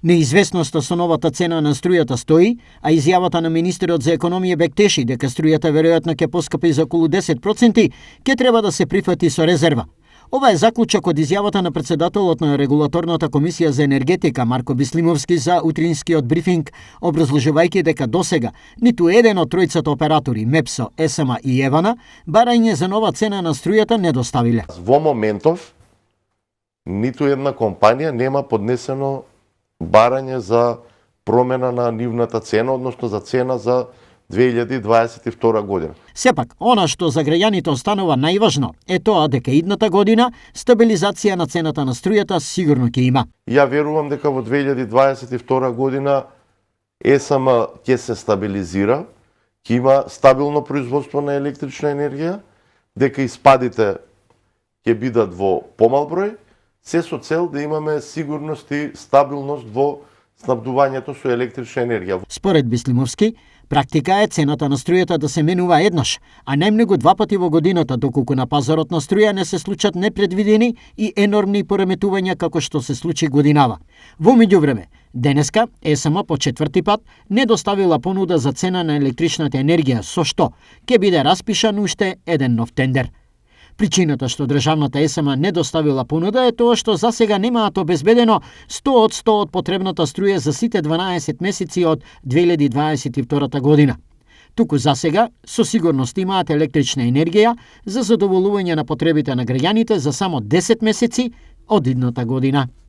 Неизвестноста со новата цена на струјата стои, а изјавата на министерот за економија бектеши дека струјата веројатно ќе поскапи за околу 10%, ќе треба да се прифати со резерва. Ова е заклучок од изјавата на председателот на Регулаторната комисија за енергетика Марко Бислимовски за утринскиот брифинг, образложувајќи дека досега ниту еден од тројцата оператори МЕПСО, ЕСМА и Евана барање за нова цена на струјата не доставиле. Во моментов ниту една компанија нема поднесено барање за промена на нивната цена, односно за цена за 2022 година. Сепак, она што за граѓаните останува најважно е тоа дека идната година стабилизација на цената на струјата сигурно ќе има. Ја верувам дека во 2022 година ЕСМ ќе се стабилизира, ќе има стабилно производство на електрична енергија, дека испадите ќе бидат во помал број, се со цел да имаме сигурност и стабилност во снабдувањето со електрична енергија. Според Бислимовски, практика е цената на струјата да се менува еднаш, а најмногу 2 пати во годината, доколку на пазарот на струја не се случат непредвидени и енормни пореметувања како што се случи годинава. Во меѓувреме, денеска ЕСМ по 4ти пат не доставила понуда за цена на електричната енергија, со што ќе биде распишан уште еден нов тендер. Причината што државната ЕСМ не доставила понуда е тоа што засега немаат обезбедено 100% од потребната струја за сите 12 месеци од 2022 година. Туку засега со сигурност имаат електрична енергија за задоволување на потребите на граѓаните за само 10 месеци од идната година.